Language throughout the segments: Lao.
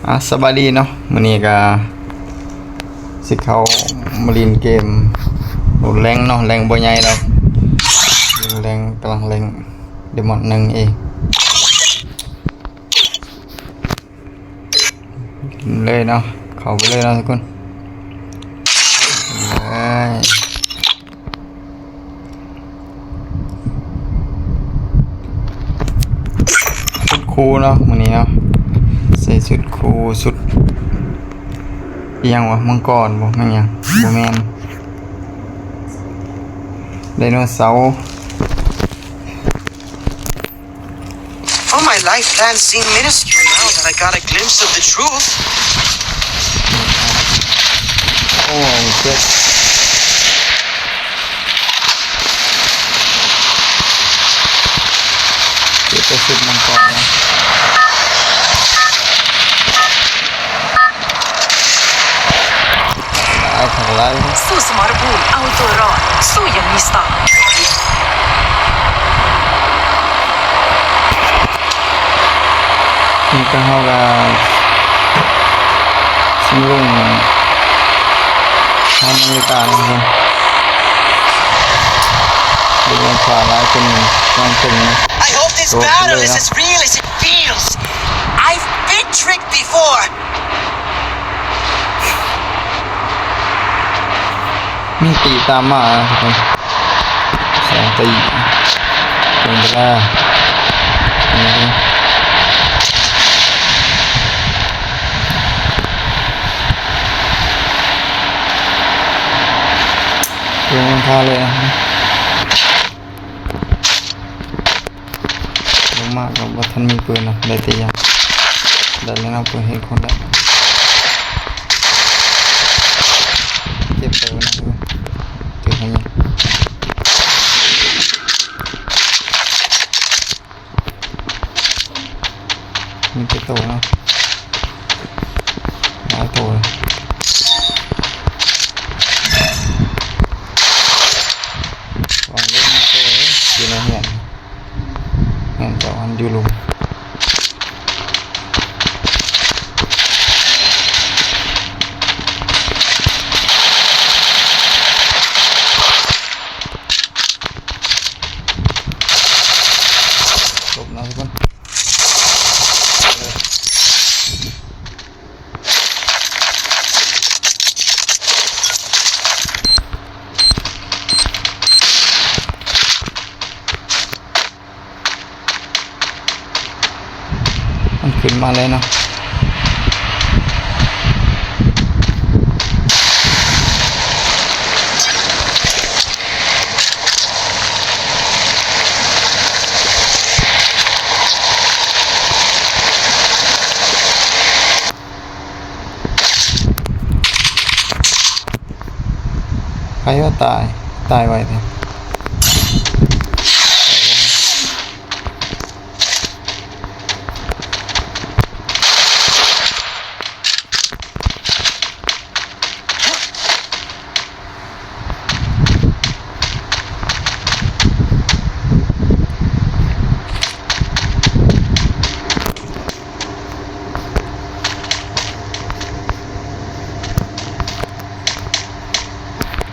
ອາ ສະບາຍດີເນາະ, ມື້ນີ້ກະຊິເຂົ້າມາຫຼິ້ນເກມ ແລງເນາະ, ແລງບໍ່ໃຫຍ່ດອກ, ແລງ ກຳລັງແລງ ໄດມອນໜຶ່ງເອງ ເລີຍເນາະ, ເຂົ້າໄປເລີຍເນາະທຸກຄົນ ເລີຍ. ຊຸດຄູ່ເນາະ ມື້ນີ້ເນາະ, ໃສ່ຊຸດຄູ່ ຊຸດອີ່ຫຍັງວະ ມັງກອນບໍ ແມ່ນຫຍັງ ບໍ່ແມ່ນ ໄດໂນເສົາ. Oh, my life plans seem minuscule now that I got a glimpse of the truth. ໂອ້ ເຈັບ ເຈັບແຕ່ຊຸດມັງກອນນະ. ຫຼາຍຄັກຫຼາຍ. ສູ້ສະມະຣະພູມເອົາຕົວລອດ ສູ້ຢ່າງມີສະຕາ. ນີ້ກະເຮົາກະຊິລົງຫານາລິການະ ເບິ່ງວ່າຟ້າຫຼາຍຄົນກາງເທິງນະ. I hope this battle is as real as it feels. I've been tricked before. ມີຕີຕາມມານະທຸກຄົນ ສອງຕີ ເບິ່ງເວລາ ເບິ່ງເວລາເລີຍ. ລົງມາກະບໍ່ທັນມີປືນນະ ໄດ້ແຕ່ຢາງ ໄດ້ແລ້ວເນາະ ປືນເຫັນຄົນແລ້ວ ເກັບໄປນະ ເກັບໃຫ້ຍັງ ມີແຕ່ໂຕເນາະ ຫຼາຍໂຕເລີຍ ລະວັງເດີ ມີໂຕເລີຍ ຢູ່ໃນເຮືອນ ເຮືອນເຈົ້າອັນຢູ່ລຸ່ມ ຫຼົບເນາະທຸກຄົນ. ມັນຂຶ້ນມາເລີຍເນາະ ໃຜວ່າຕາຍ ຕາຍໄວແທ້.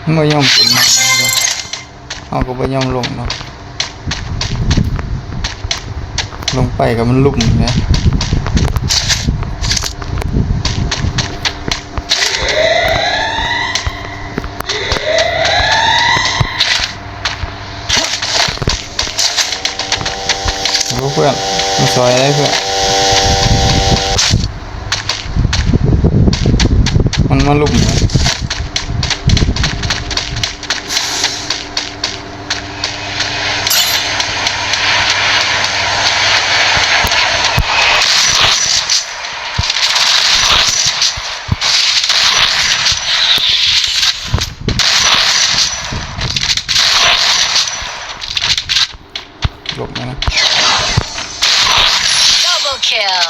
ມັນບໍ່ຍອມຂຶ້ນມາເນາະ ເຮົາກໍບໍ່ຍອມລົງເນາະ ລົງໄປກໍມັນລຸ່ມແຫຼະ. ໂອ້ ເພື່ອນ ມາຊ່ອຍໄດ້ເພື່ອນ ມັນມາລຸມ. ຫຼົບມານະ. Double kill.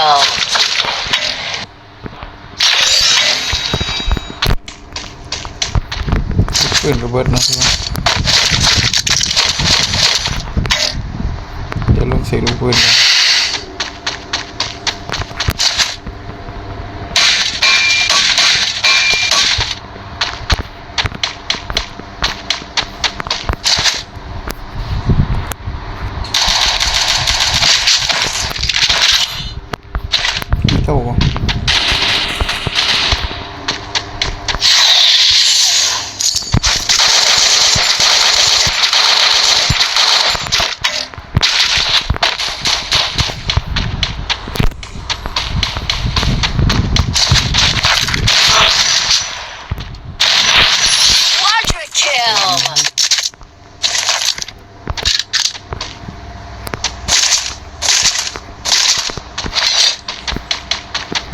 Kill. ປືນກະເບິດເນາະ ດຽວລົງເຊັກລູກປືນກ່ອນ. Quadra kill.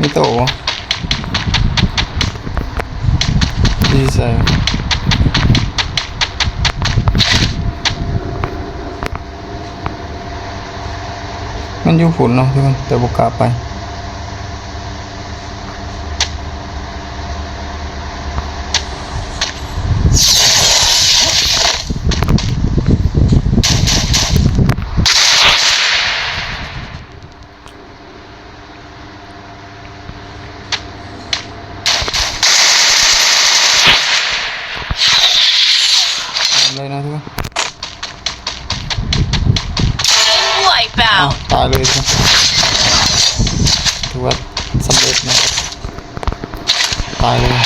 ມີໂຕບໍ່? ດີໃສ ມັນຢູ່ພຸ້ນເນາະທຸກຄົນ ແຕ່ບໍ່ກ້າໄປ. ເອົາເລີຍນະທຸກຄົນ. Wipe out. ຕາຍເລີຍ ຖືວ່າສຳເລັດນະ ຕາຍເລີຍ.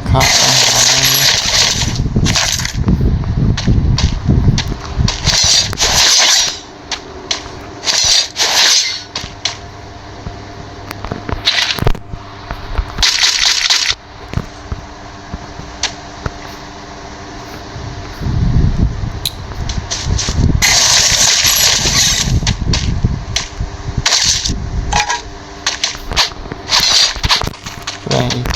ຄັບ ແລງອີກ.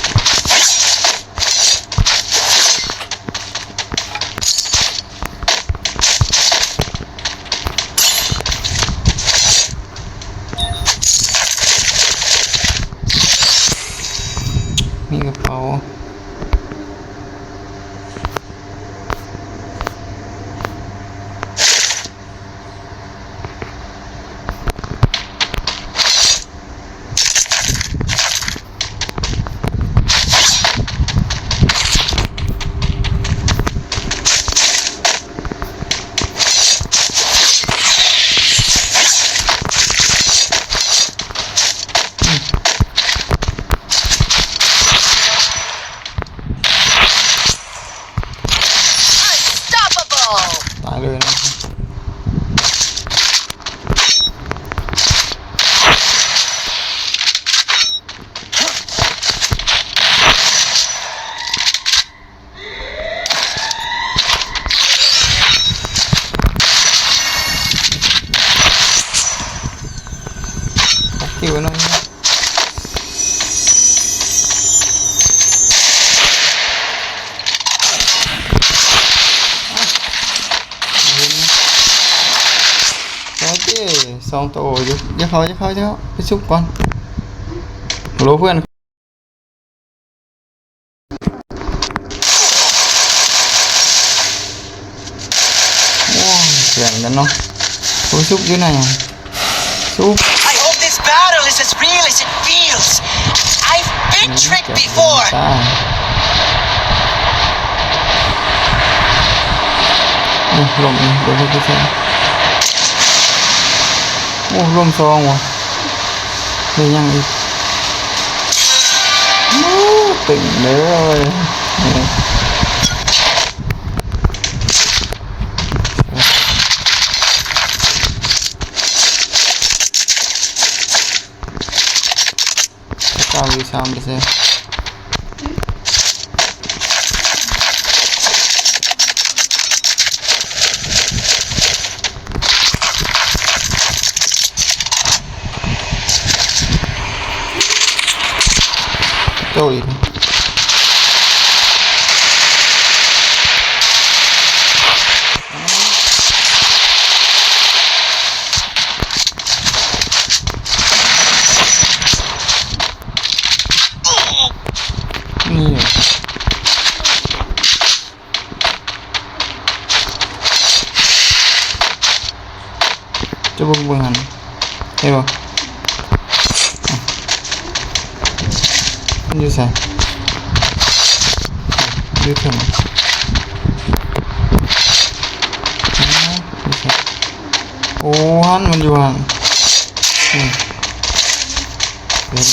ມີກະເປົາ. ຕາຍເລີຍນະ. ໂອເຄ ສອງໂຕຢູ່. ຢ່າເຂົ້າ ຢ່າເຂົ້າ ຢ່າເຂົ້າ ໄປຊຸບກ່ອນ. ໂຫຼເພື່ອນ. ໂອ້ຍ ສຽງກັນເນາະ. ໂອ້ຍ ຊຸບຢູ່ໃນ ຊຸບ. I hope this battle is as real as it feels. I've been tricked before. ໂອ້ຍ ລົມ ລົມ ລົມ ໂອ້ຍ ລົມສອງວ່ະ. ໄດ້ຫຍັງອີກ? ໂອ້ ຕຶງເລີຍ. ເກົ້າຢູ່ສາມເປີເຊັນ. ໂອ້ຍ. ເບິ່ງ ເບິ່ງຫັ້ນ ເຫັນບໍ່? ມັນຢູ່ໃສ? ຢູ່ເທິງ ຢູ່ໃສ? ໂອ້ ຫັ້ນ ມັນຢູ່ຫັ້ນ ນີ້ ເຫັນ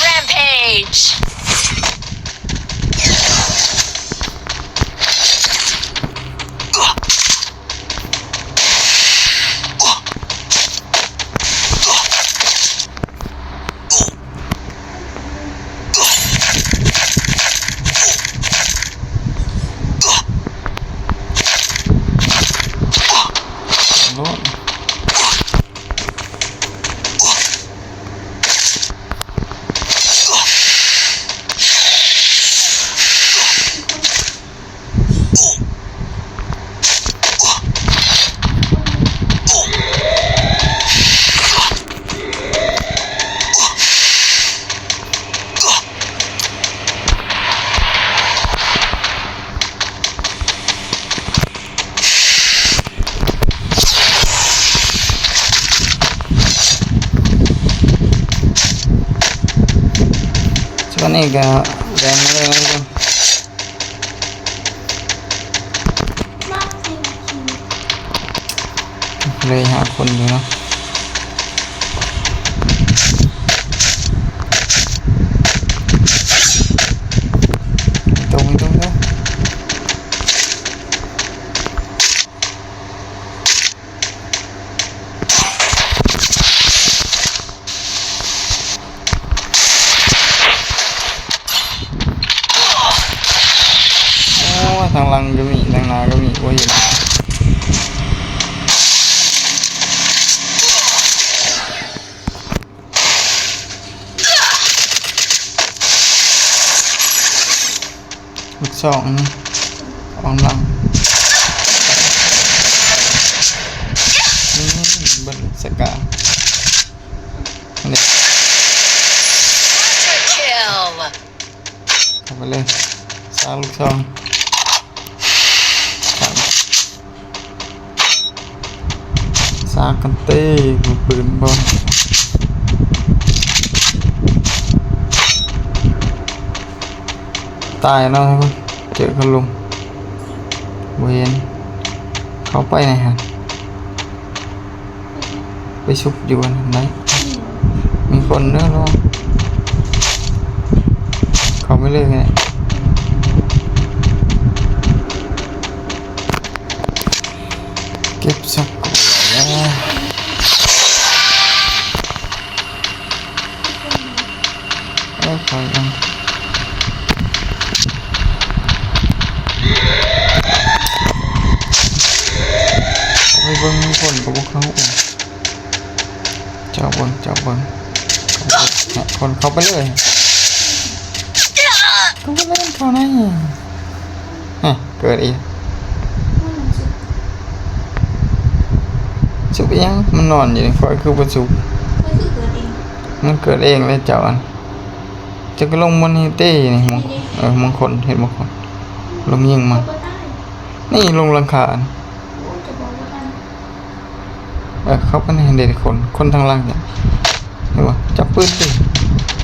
Rampage. ສ່ວນນີ້ກໍແລ່ນມາເລີຍທຸກຄົນ. ເລີຍຫາຄົນຢູ່ເນາະ ຕົງຕົງເດີ. ໂອ້ ທາງຫຼັງກໍມີ ທາງໜ້າກໍມີ ບໍ່ເຫັນ. ລູກຊອງອັນນີ້ ອອກຫຼັງ ນີ້ ເບິ່ງສະກາ ນີ້ Quadra kill. ເຂົ້າໄປເລີຍ ສາກລູກຊອງ ສາກກັນເຕ້ ມີປືນບໍ່? ຕາຍເນາະ ເຈີເຂົາລົງ ບໍ່ເຫັນ ເຂົ້າໄປໃນຫັ້ນ. ໄປຊຸກຢູ່ອັນນັ້ນໄດ້ ມີຄົນເດີ ລະວັງ ເຂົ້າໄປເລີຍ ເກັບສັກກ່ອນ. ເອີ ໄປເບິ່ງ ໄປເບິ່ງຄົນກໍບໍ່ເຂົ້າ ເຈົ້າເບິ່ງ ເຈົ້າເບິ່ງ ຄົນເຂົ້າໄປເລີຍ ເຂົ້າໄປເລີຍ ເຂົ້າໃນ ຮະ ເກີດອີກ ສຸກອີ່ຫຍັງ? ມັນນອນຢູ່ນີ້ ຂ້ອຍຄືບໍ່ສຸກ? ມັນເກີດເອງເລີຍເຈົ້າ ອັນ ເຈົ້າກໍລົງມານີ້ເຕ້ ນີ້ ມອງ ເອີ ມອງຄົນ ເຫັນບໍ່ຄົນ ລົງຍິງມັນ ນີ້ ລົງຫຼັງຄາ ເອີ ເຂົ້າໄປໃນຫັ້ນເດ້ ຄົນ ຄົນທາງຫຼັງນີ້ ເຫັນບໍ່? ຈັບປືນຕິ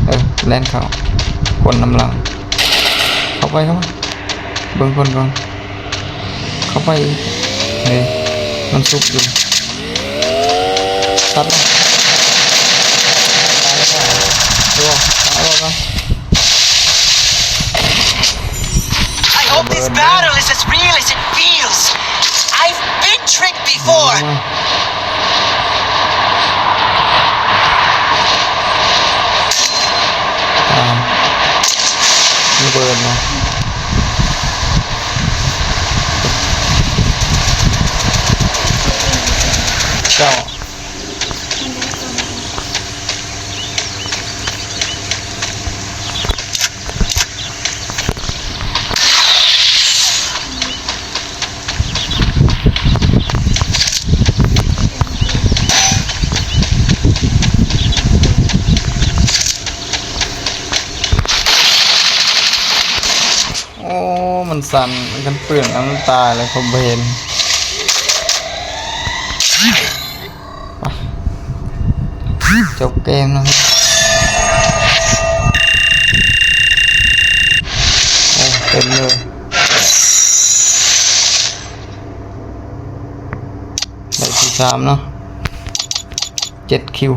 ເອີ ແລ່ນເຂົ້າ ຄົນນຳຫຼັງ ເຂົ້າໄປ ເຂົ້າໄປ ເບິ່ງຄົນກ່ອນ ເຂົ້າໄປອີກ ເອີ ມັນຊຸກຢູ່ ຕັດລະ ເອີ ເອົາລະ I hope this battle is as real as it feels. I've been tricked before. ອືມ ອ່າ ລະເບີດເນາະ ເຈົ້າ. ສັ່ນ ຄັນປືນມັນຕາຍແລ້ວ ເຂົາບໍ່ເຫັນ. ໄປ ຈົບເກມແລ້ວ. ໂອ້ ເຕັມເລີຍ. ໄດ້ທີສາມເນາະ ເຈັດຄິວ.